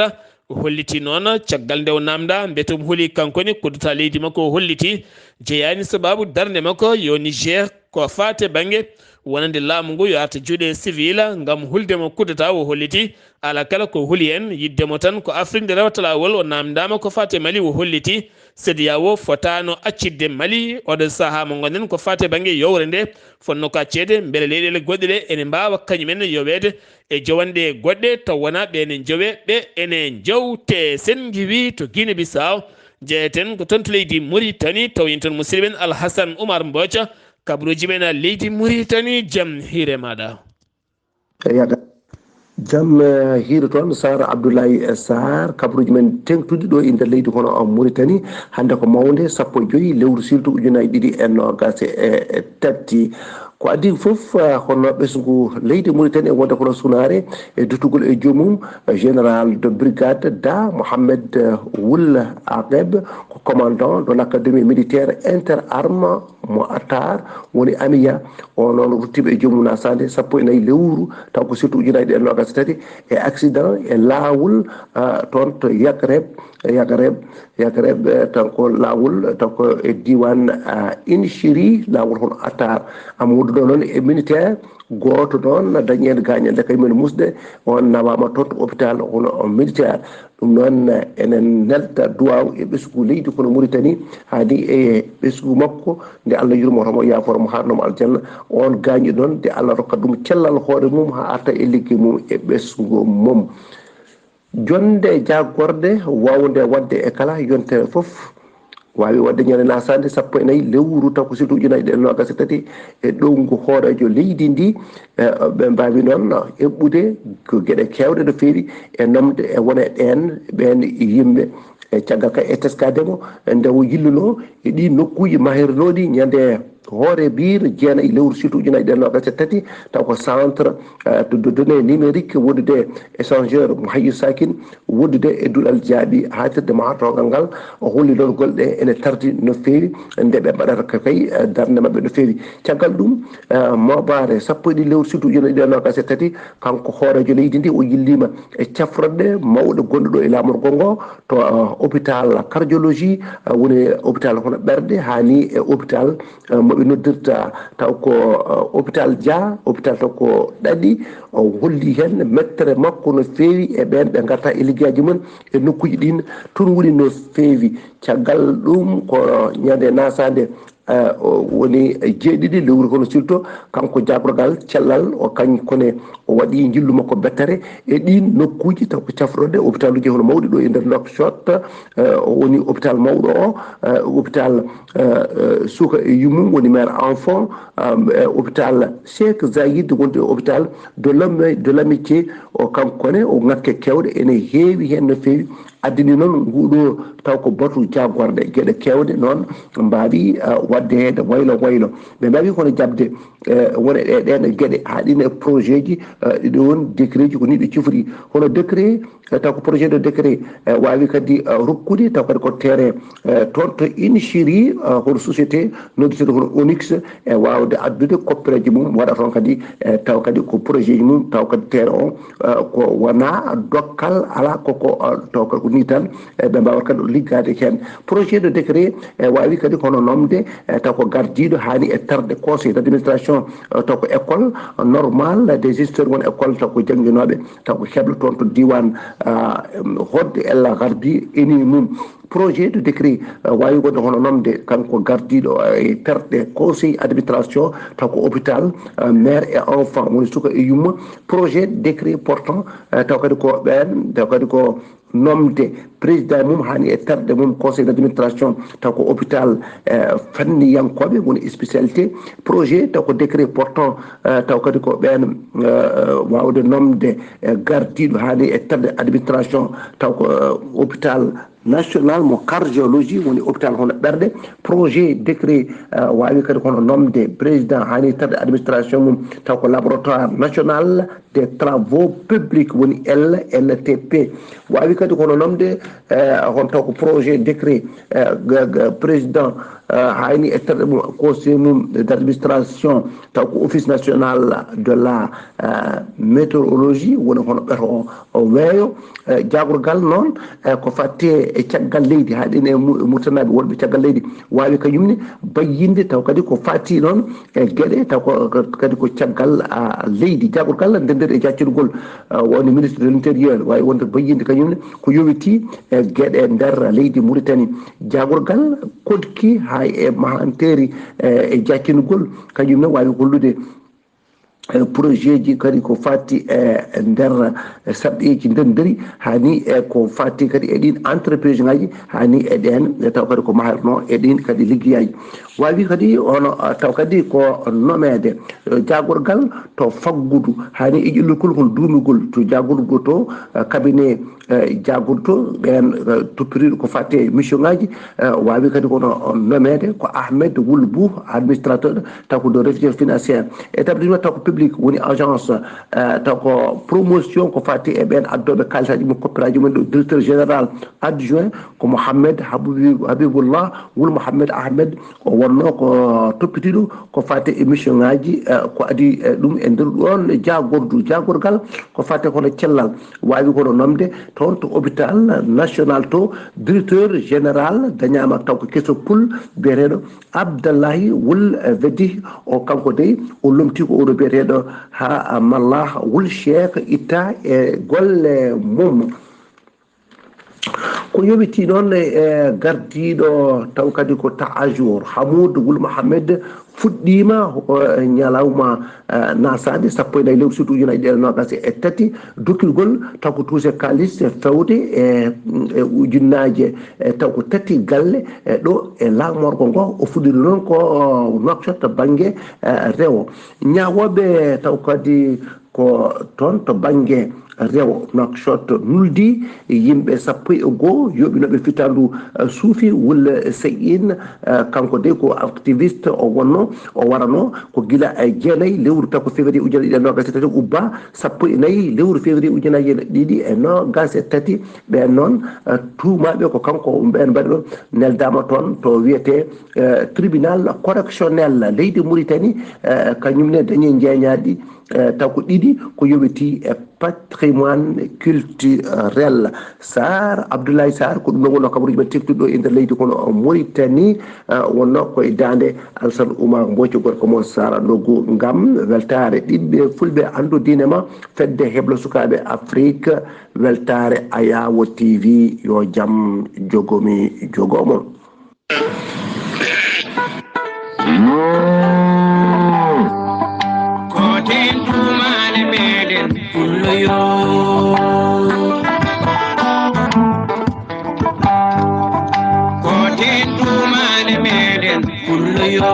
O holliti noon caggal nde o namda mbete omo holi kanko ne kuddata leydi makko, o holliti jeyaani sababu darnde makko yo Niger ko faate bannge wonande laamu ngu yo arta juuɗe civil ngam hulde mo kuddata. O holliti ala kala ko huli en yiɗde mo tan ko Afrique nde rewata laawol. O namdama ko faate Mali, o holliti C D A O fotaano accitde Mali oɗo sahaa mo ngonɗen ko faate bannge yowre nde. Fotno ko accede mbele leyɗeele goɗɗe ɗe ene mbaawa kañumen yoweede e jowanɗe goɗɗe taw wonaa ɓe ene njowe, ɓe ene njowte. Sen ngiwi to Guinée Bissau, jeyeten ko toon to leydi Mauritanie, taw yen toon musidɗo men Alhassane Oumar Mbodj, kabruuji men leydi Mauritanie, jam hiire maaɗa. Yaga jam, eh, hiiri toon Sara Abdoulaye, eh, Sarr, kabruuji men teŋtuɗi ɗo e nder leydi kono o Mauritanie. Hannde ko mawnde sappo e joyi lewru siltu ujunaaji ɗiɗi e noogas e tati. Ko adii fof, eh, hono ɓesngu leydi Mauritanie e wonde kono sunaare e duttugol e joomum, eh, général de brigade Da Mohamed, eh, Wul Aqeb, ko commandant de l'académie militaire inter armes mo Attar, woni Amiya. O noon ruttiiɓe e joomum nasaande sappo e nayi lewru, taw ko siltu ujunaaji ɗiɗi e noogas e tati, e accident e laawol, ah, toon to Yagreb, Yagreb, Yagreb, eh, tan ko laawol, taw ko e diiwaan, ah, Inchiri, laawol hono Attar. Amadou ɗo noon e militaire gooto noon dañi heen gaañal, nde kañum en musde, on nawaama toon to hôpital hono militaire. Ɗum noon, enen nelta duwaaw e ɓesngu leydi kono Mauritanie, haa ni e ɓesngu makko, nde Allah yurmo, hoto mo yaaforo mo, haarno mo aljanna. On gaañɗo noon, nde Allah rokka ɗum cellal hoore mum, haa arta e liggey mum e ɓesngu mum. Jonnde jaagorɗe waawnde waɗde e kala yontere fof, waawi waɗde ñande nasaande sappo e nayi lewru taw ko siltu ujunaaji ɗiɗi e noogas e tati e ɗowngu hooreejo leydi ndi. Eh, ɓe mbaawi noon eɓɓude ko geɗe keewɗe no feewi e nomde e wone ɗeen, ɓeen yimɓe. E caggal ka e teskade mo, nde o yilluno e ɗi nokkuuji mahirnooɗi ñande hoore biir jeenayi lewru siltu ujunaaji ɗiɗi e noogas e tati, taw ko centre, eh, de données numérique wondude échangeur mo Hayyu Sakin, wondude e duɗal jaaɓi haatirde mahortogal ngal. O holli noon golle ɗe ene tardi no feewi, nde ɓe mbaɗata ka kay, eh, darnde maɓɓe no feewi. Caggal ɗum, eh, mooɓaare sappo e ɗiɗi lewru siltu ujunaaji ɗiɗi e noogas e tati, kanko hooreejo leydi ndi o yilliima e cafrorɗe mawɗe gonɗe ɗo e laamorgo ngo to, eh, hôpital cardiologie, eh, woni hôpital hono ɓerɗe, haa ni e hôpital, eh, mo ɓe noddirta taw ko, eh, hôpital Dia, hôpital taw ko ɗaɗi. O holli heen mettere makko no feewi e ɓeen ɓe ngarta e liggeyaaji mum e nokkuuji ɗin. Toon woni no feewi. Caggal ɗum ko ñande nasaande, eh, o woni jeeɗiɗi lewru kono silto, kanko jaagorgal cellal o kañ kone o waɗi njillu makko bettere e ɗin nokkuuji taw ko cafrorɗe hôpitaluuji hono mawɗi ɗo e nder Nouakchott. Eh, o woni hôpital mawɗo o, eh, hôpital, eh, eh, suka e yummum woni mère enfant, eh, eh, hôpital Cheikh Zayed wonde hôpital de l'Am-, de l'Amitié. O kanko ne o ŋakke kewɗe ene heewi heen no feewi. Addani noon nguɗo taw ko batu jaagorɗe geɗe kewɗe noon mbaawi, eh, waɗde heen waylo waylo. Ɓe mbaawi kono jaɓde, eh, wone ɗe, ɗeen geɗe haa ɗin e projet ji, eh, ɗiɗo won décret ji ko ni ɗi cifori. Hono décret, eh, taw ko projet de décret, eh, waawi kadi, eh, rokkude taw kadi ko terrain, eh, toon to Inchiri, eh, hono société nodduteeɗo hono Onyx e waawde addude koppereeji mum waɗa toon kadi, eh, taw kadi ko projet ji mum taw kadi terrain o, eh, ko wonaa dokkal alaa koko, eh, taw kadi ko ni tan, eh, ɓe mbaawata kadi liggaade heen. Projet de décret, eh, waawi kadi hono nomde, eh, taw ko gardiiɗo haani e terɗe conseil d'administration, eh, taw ko école normale des gestionnaires woni école taw ko jannginooɓe taw ko heblo toon to diiwaan, ah, em, hoɗde ella gardi eni mum. Projet de décret, ah, waawi wonde hono nomde kanko gardiiɗo, ah, e terɗe conseil administration taw ko hôpital, ah, mère et enfant woni suka e yumma. Projet décret portant, ah, taw kadi ko ɓeen taw kadi ko nomde président mum haani e terɗe mum conseil d'administration taw ko hôpital, eh, fanniyankooɓe woni spécialité. Projet taw ko décret portant, eh, taw kadi ko ɓeen, eh, waawde nomde, eh, gardiiɗo haani e terɗe administration taw ko, eh, hôpital national mo cardiologie woni hôpital hono ɓerɗe. Projet décret, eh, waawi kadi hono nomde président haani e terɗe administration mum taw ko laboratoire national des travaux publics, woni L N T P. Waawi kadi kono nomde, eh, hon taw ko projet décret, eh, ga- ga- président, eh, hayni e terɗe mum, conseil mum d'administration, taw ko office national de la, eh, météorologie, woni hono ɓeto o, o weeyo. Eh, jaagorgal noon, eh, ko fatti e caggal leydi, haɗen e mu- Murtanaɓe wonɓe caggal leydi, waawi kañum ne bayyinde taw kadi ko fati noon e geɗe taw ko kadi ko caggal, ah, leydi. Jaagorgal ndenndir e jaccirgol, ah, woni ministre de l'intérieur, waawi wonde bayyinde kañum ne ko yowiti e geɗe nder leydi Mauritanie. Jaagorgal koɗki hay e mahanteeri, eh, e jaccingol, kañum ne waawi hollude, eh, projet ji kadi ko fati e nder, eh, sarɗeeji ndennderi, hani e ko fati kadi e ɗin entreprise ngaji, hani e ɗen, e taw kadi ko maherno e ɗin kadi liggeyaaji. Waawi kadi hono, eh, taw kadi ko nomeede, eh, jaagorgal to faggudu, hani e ƴellugol hol duumigol to jaagordu to, eh, cabinet, eh, jaagordu to ɓen, eh, toppitiiɗo ko fati e mission ngaji, eh, waawi kadi kono nomeede ko Ahmed Wul Bou, administrateur, taw ko de révision financière. Établissement taw ko public, woni agence, eh, taw ko promotion ko fati e ɓen addooɓe kaalitaji mum, coppitaaji mum, ɗo directeur général adjoint ko Mohamed Habibu- Habibullah Wul Mohamed Ahmed, o wonno ko toppitiiɗo ko fati e mission ngaji, eh, ko adi, eh, ɗum e nder ɗon jaagordu, jaagorgal ko fati kono cellal, waawi kono nomde toon to hôpital national to, directeur général dañaama taw ko keso pul, biyeteeɗo Abdallahi Wul Vedi. O kanko dey o lomti ko oɗo biyeteeɗo ha Mallah Wul Sheikh itta e golle mum. Ko yowiti noon e gardiiɗo taw kadi ko Taajur Hamoud Wul Mohamed fuɗɗiima, eh, ñalawma, eh, nasaade sappo e nayi lewru suudu ujunaaji ɗiɗi e noogas e tati, dokkirgol taw ko tuuse kaalis fewde e, e ujunnaaje, e taw ko tati galle, e ɗo e laamorgo ngo. O fuɗɗiri noon ko, oh, Nouakchott to bannge, eh, rewo. Ñaawooɓe taw kadi ko toon to bannge rewo Nouakchott nuldi yimɓe sappo e goo yoɓinooɓe fitandu, eh, suufi. Wul Sey In, eh, kanko de ko activiste o wonno, o warano ko gila, eh, jeenayi lewru taw ko février ujunaaji ɗiɗi e noogas e tati, ubba sappo e nayi lewru février ujunaaji ɗiɗi e noogas e tati. Ɓen noon, eh, tuumaaɓe ko kanko ɓen mbaɗi ɗo, neldaama toon to wiyetee, eh, tribunal correctionnel leydi Mauritanie, eh, kañum ne dañi njeeñaaɗi, eh, taw ko ɗiɗi ko yowiti e patrimoine culturel. Sarr, Abdoulaye Sarr, ko ɗum ɗo wonno kabaruuji men teftuɗo e nder leydi kono Mauritanie, eh, wonno ko e daande Alassane Oumar Mbodj, gorko mo Sarr Ndogu, ngam weltaare ɓiɓɓe fulɓe anndu diine ma fedde heblo sukaaɓe Afrique, weltaare Ayawo T V, yo jam jogomi jogomon. Koten tumale meɗen pulloyo. Koten tumale meɗen pulloyo.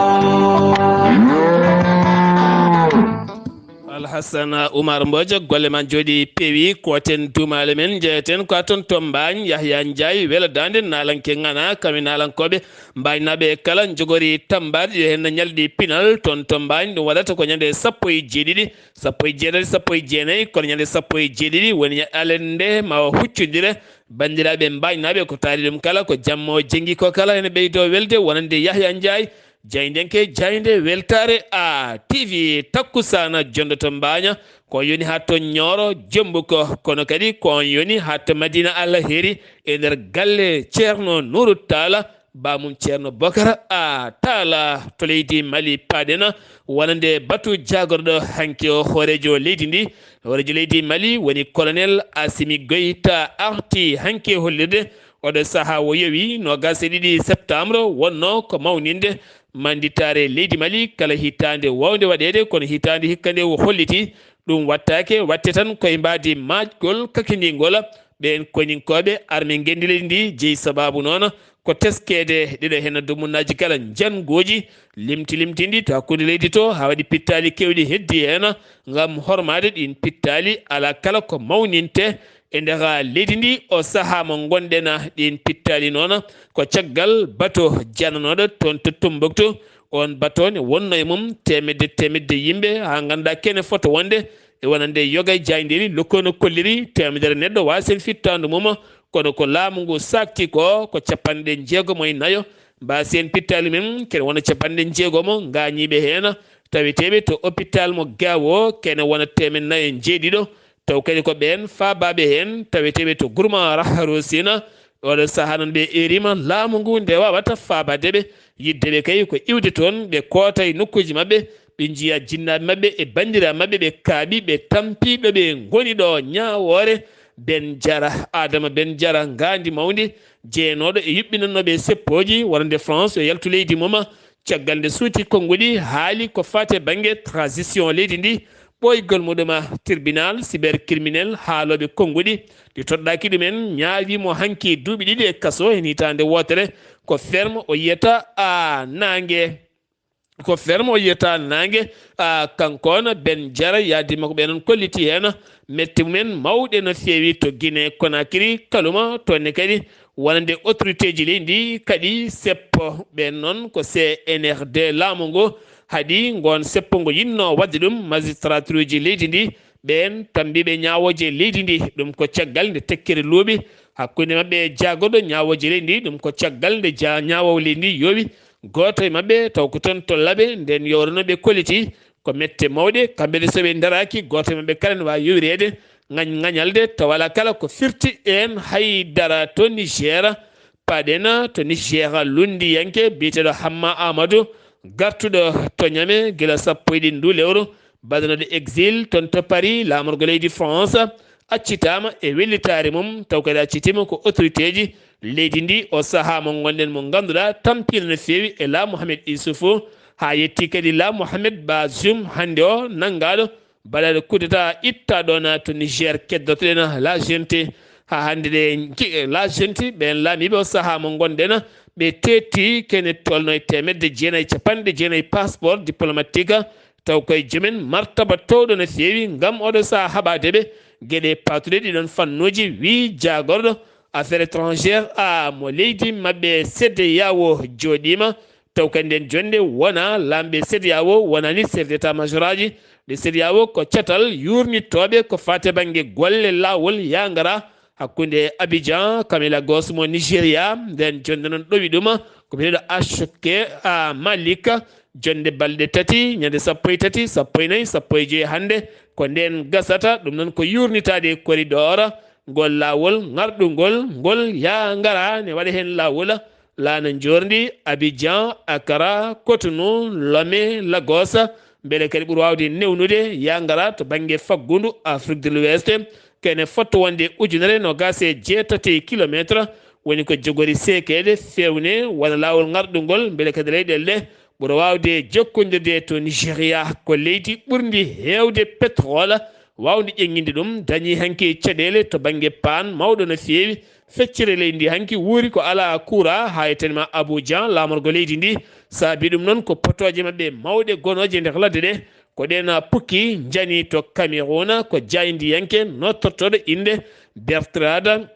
Alhassana Oumar Mbodj, golle ma jooɗi peewi. Koten duumaale men, njeyeten ko a toon to Mbaañ. Yahya Ndiaye, Welo Daande, naalanke ŋana, kamɓe naalankooɓe Mbaañnaaɓe kala njogori tammbaade yo heen ñalɗi pinal toon to Mbaañ. Ɗum waɗata ko ñande sappo e jeeɗiɗi, sappo e jeetati, sappo e jeenayi, kono ñande sappo e jeeɗiɗi woni ña-, alende ma o huccondire. Banndiraaɓe Mbaañnaaɓe, ko taari ɗum kala, ko jamma o jenngi ko kala ene ɓeydoo welde wonande Yahya Ndiaye. Jaayndenke jaaynde weltaare a T V takkusaana jonndo to Mbaaña, ko on yoni haa to Ñooro Jembuko, kono kadi ko on yoni haa to Madina Alla Heri e nder galle Ceerno Nuuru Taala, baamum Ceerno Bokara a Taala to leydi Mali. Paaɗen wonande batu jaagorɗo hanki o hooreejo leydi ndi. Hooreejo leydi Mali woni Colonel Assimi Goïta arti hanki hollirde oɗo sahaa o yowi noogas e ɗiɗi septembre wonno ko mawninde mannditaare leydi Mali kala hitaande waawnde waɗeede, kono hitaande hikka nde o holliti ɗum wattaake, watte tan koye mbaadi maajgol kakindingol ɓeen koninkooɓe arme ngenndi leydi ndi. Jeyi sabaabu noon ko teskeede ɗiɗo heen dumunnaaji kala njannguuji, limti limtindi to hakkunde leydi to, haa waɗi pittaali keewɗi heddi heen ngam hormaade ɗiin pittaali. Alaa kala ko mawninte e nder leydi ndi o sahaa mo ngonɗen ɗiin pittaali noon, ko caggal bato jananooɗo toon to Tombouctou. Oon bato ne wonno e mum teemedde teemedde yimɓe, haa ngannduɗaa kene fota wonde e wonande yoga e jaayndeeli. Lokko no kolliri teemedere neɗɗo waasi heen fittaandu mum, kono ko laamu ngu saakti ko, ko capanɗe jeegom e nayo mbaasi heen pittaali mum, kene wona capanɗe jeegom ngaañiiɓe heen, taweteeɓe to hôpital mo Gaawo, kene wona teemeɗɗe nayo e jeeɗiɗo, taw kadi ko ɓeen faabaaɓe heen, taweteeɓe to Gurma Raharosina. Oɗo sahaa noon ɓe eeriima laamu ngu nde waawata faabaade ɓe, yiɗde ɓe kay ko iwde toon, ɓe koota e nokkuuji maɓɓe, ɓe njiya jinnaaɓe maɓɓe e banndiraaɓe maɓɓe, ɓe kaaɓi, ɓe tampi ɗo ɓe ngoni ɗo. Ñaawoore Ben Jara, Adama Ben Jara, ngaandi mawndi, jeenooɗo e yuɓɓinannooɓe seppooji wonande France yo yaltu leydi mum, caggal nde suuti konnguɗi, haali ko faati e bannge transition leydi ndi, ɓooygol muɗum tribunal cybercriminel, haalooɓe konnguɗi ɗi toɗɗaaki ɗumen, ñaawi mo hanki duuɓi ɗiɗi e kaso heen hitaande wootere. Ko ferme o yiyata a naange. Ko ferme o yiyata naange, a, kanko on Ben Jara, yaadi makko ɓe noon kolliti heen mette mumen mawɗe no feewi to Guinée Conakry, Kalouma, toon ne kadi wonande autorité ji leydi ndi kadi seppo. Ɓeen noon ko C N R D laamu ngu haɗi ngoon seppo ngu yinno waɗde ɗum magistrature ji leydi ndi. Ɓeen tambiiɓe ñaawooje leydi ndi, ɗum ko caggal nde tekkere luuɓi hakkunde maɓɓe e jaagorɗo ñaawooje leydi ndi, ɗum ko caggal nde ja-, ñaawoowo leydi ndi yoowi gooto e maɓɓe taw ko toon to Labe, nden yowrano ɓe kolliti ko mette mawɗe, kamɓe ne so ɓe ndaraaki, gooto e maɓɓe kala ne waawi yowireede ngañ-, ngañalde, tawa alaa kala ko firti en hay dara to Niger. Paɗen to Niger, lunndiyanke biyeteeɗo Hamma Amadou, gartuɗo to Ñame gila sappo e ɗiɗi ndu lewru, baɗanooɗo exil toon to Paris, laamorgo leydi France, accitaama e wellitaare mum, taw kadi accitiima ko autorité ji leydi ndi, o sahaa mo ngonɗen mo ngannduɗaa tampiino no feewi e La Mohamed Issoufou, haa yetti kadi La Mohamed Bazoum hannde o nanngaaɗo baɗaaɗo coup d'État itta ɗoon to Niger. Keddotoɗen La Gente haa hannde ɗe nji-, La Gente ɓeen laamiiɓe o sahaa mo ngonɗen ɓe teetti kene tolno e teemedde jeenayi capanɗe jeenayi passeport diplomatique, taw koye joomen martaba towɗo no feewi ngam oɗo sahaa haɓaade ɓe geɗe paatuɗe ɗiɗon fannuuji, wii jaagorɗo affaires étrangères a mo leydi maɓɓe C E D E A O jooɗiima. Taw kadi nden jonnde wona laamɓe C E D E A O, wonani chef d'état major aji ɗi C E D E A O, ko catal yuurnittooɓe ko faati e bannge golle laawol yaa ngara hakkunde Abidjan kam e Lagos mo Nigeria. Nden jonnde noon ɗowi ɗum ko biyeteeɗo Achoke a Malik, jonnde balɗe tati, ñande sappo e tati, sappo e nayi, sappo e joyi hannde, ko nden gasata. Ɗum noon ko yuurnitaade e corridor ngol laawol ŋarɗungol ngol yaa ngara ne waɗa heen laawol laana njoorndi Abidjan, Accra, Cotonou, Lomé, Lagos, mbele kadi ɓuri waawde newnude yaa ngara to bannge faggundu Afrique de l'Ouest, kene fotto wonde ujunere noogaas e jeetati kilometre, woni ko jogori seekeede feewne wona laawol ŋarɗungol, mbele kadi leyɗeele ɗe ɓura waawde jokkondirde to Nigeria, ko leydi ɓurndi heewde pétrole, waawde ƴeŋŋinde ɗum, dañi hanki caɗeele to bannge paan mawɗo no feewi. Feccere leydi ndi hanki wuuri ko alaa kuuraa, haa e tene ma Abuja, laamorgo leydi ndi. Saabi ɗum noon ko potooje maɓɓe mawɗe gonooje nder ladde ɗe, ko ɗeen pukki njani to Cameroun, ko jaayndiyanke nottortooɗo innde Bertrand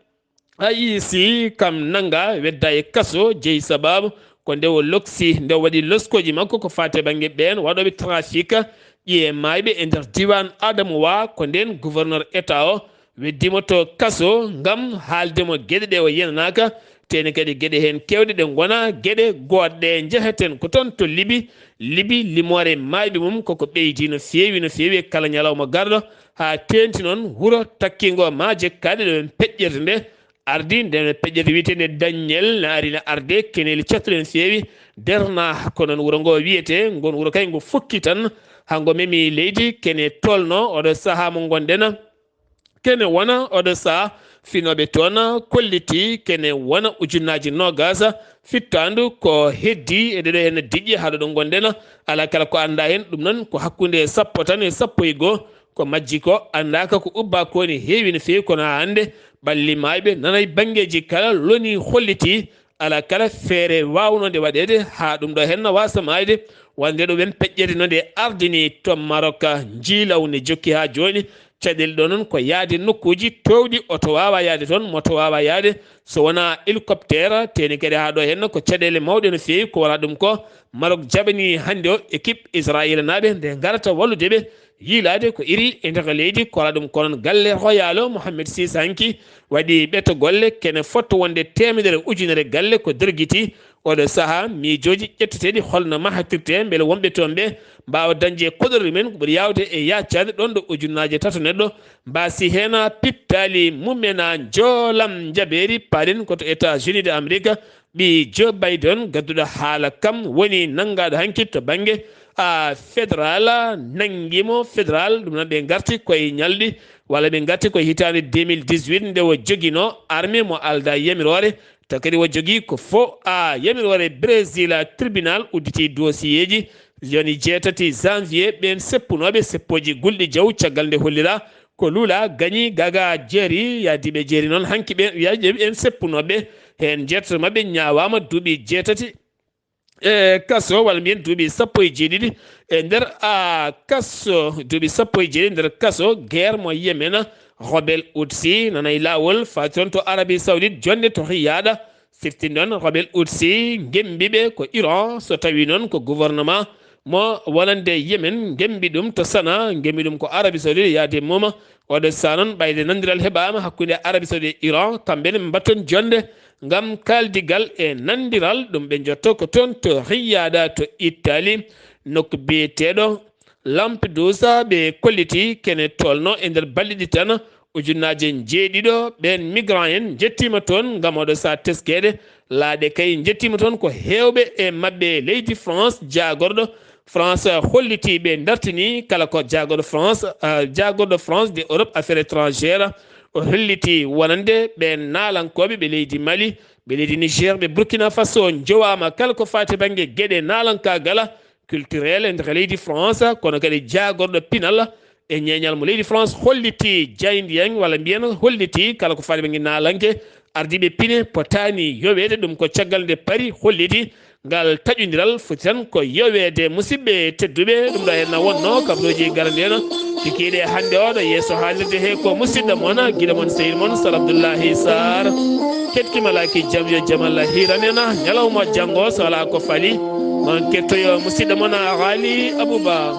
Ayisi kam nannga, wedda e kaso, jeyi sababu ko nde o loksi, nde o waɗi loskooji makko ko faati e bannge ɓeen waɗooɓe trafic ƴiye maayɓe e nder diiwaan Adamawa, ko ndeen gouverneur État o weddi mo to kaso ngam haalde mo geɗe ɗe o yenanaaka, tee ne kadi geɗe heen keewɗe ɗe ngona geɗe goɗɗe. Njeheten ko toon to Libi. Libi, limoore maayɓe mum koko ɓeydi no feewi, no feewi e kala ñalawma garɗo, haa teeŋti noon wuro takkingo maaje kaaɗe ɗo en peƴƴirde nde. Ardi nden peƴƴirde wiyeteende Dañel ne ari ne arde, keneeli cattuɗe no feewi, dernaa ko noon wuro ngo wiyetee. Ngon wuro kay ngo fukki tan, haa ngo memi leydi, kene tolno oɗo sahaa mo ngonɗen. Kene wona oɗo sahaa finooɓe toon kolliti, kene wona ujunnaaji noogaas fittaandu ko heddi e ɗeɗo heen diƴƴe haa ɗo ɗo ngonɗen. Alaa kala ko anndaa heen, ɗum noon ko hakkunde sappo tan e sappo e goo. Ko majji ko anndaaka ko ubbaa ko ne heewi no feewi, kono haa hannde ɓalli maayɓe nanay banngeeji kala loni holliti alaa kala feere waawnode waɗeede haa ɗum ɗo heen waasa maayde. Wonde ɗo ɓen peƴƴere no nde ardini to Maroc, njiilaw ne jokki haa jooni. Caɗeele ɗo noon ko yahde nokkuuji toowɗi, oto waawa yahde toon, moto waawa yahde. So wonaa hélicoptère, teeni kadi haa ɗo heen ko caɗeele mawɗe no feewi. Ko wonaa ɗum ko Maroc jaɓani hannde o équipe Israayiilnaaɓe nde ngarata wallude ɓe Yiilaade ko iri e nder leydi, kola ɗum ko noon galle Royal o Mohamed six hanki waɗi ɓeto golle kene fotto wonde teemedere ujunere galle ko dergiti. Oɗo saha miijooji ƴetteteeɗi holno mahatirte mbele wonɓe toon ɓe mbaawa dañde koɗorɗe men ko ɓuri yaawde e yaacaade ɗoon ɗo ujunnaaje tato neɗɗo mbaasi heen pittaali mumena njoolam njabeeri paaɗen ko to États-Unis de Amérique. Ɓii Joe Biden gadduɗo haala kam woni nanngaɗo hanki to bannge a fédéral, nanngimo fédéral ɗum noon ɓe ngarti koye ñalɗi walla ɓe ngarti koye hitaande deux mille dix-huit nde o jogino armée mo alda yamiroore. Taw kadi o jogii ko fo a yamiroore Brésil tribunal udditi dossier ji. Joni jeetati janvier ɓeen seppunooɓe seppooji gulɗi jaw caggal nde hollira ko Lula gañi Gaga Jeeri, yaadiiɓe Jeeri noon hanki ɓe, yaadiiɓe ɓeen seppunooɓe heen jeetato maɓɓe ñaawaama duuɓi jeetati e kaso walla mbiyen duuɓi sappo e jeeɗiɗi e nder a kaso, duuɓi sappo e jeeɗiɗi nder kaso guerre mo Yemen. Rebel Houthi nana e laawol faati toon to Arabie Saoudite jonde to Riyad. Siftinɗon Rebel Houthi ngembi ɓe ko Iran, so tawi noon ko gouvernement mo wonande Yemen ngembi ɗum to Sana, ngembi ɗum ko Arabie Saoudite yaade mum. Oɗo saha noon ɓayde nanndiral heɓaama hakkunde Arabie Saoudite e Iran, kamɓe ne mbatton jonde ngam kaaldigal e nanndiral ɗum ɓe njotto ko toon to Riyad to Italie, nokku biyeteeɗo Lampedusa. Ɓe kolliti kene tolno e nder balɗe ɗiɗi tan ujunnaaje njeeɗiɗo ɓeen migrant en njettiima toon ngam oɗo saha teskeede. Laaɗe kay njettiima toon ko heewɓe e maɓɓe leydi France. Jaagorɗo France holliti ɓe dartini kala ko jaagorɗo France, ah, jaagorɗo France de Europe affaire étrangère. O holliti wonande ɓeen naalankooɓe ɓe leydi Mali, ɓe leydi Niger, ɓe Burkina Faso njowaama kala ko faati bannge geɗe naalankaagal culturel e nder leydi France, kono kadi jaagorɗo pinal e ñeeñal mo leydi France holliti jaayndiyaŋ walla mbiyen holliti kala ko faati bannge naalanke ardiiɓe pine potaani yoweede. Ɗum ko caggal nde Paris holliti ngal taƴondiral foti tan ko yoweede. Musidɓe tedduɓe, ɗum ɗo henna wonno kabrooji garande en kikiiɗe hannde oɗo yeeso haalirde he ko musidɗo mon giɗo mon sehil mon Sar Abdoullahi Sarr. Ketki malaki jam yo jam Allah hiran en ñalawma janngo so alaa ko fali mon kettoyo musidɗo mon Aali Abouba.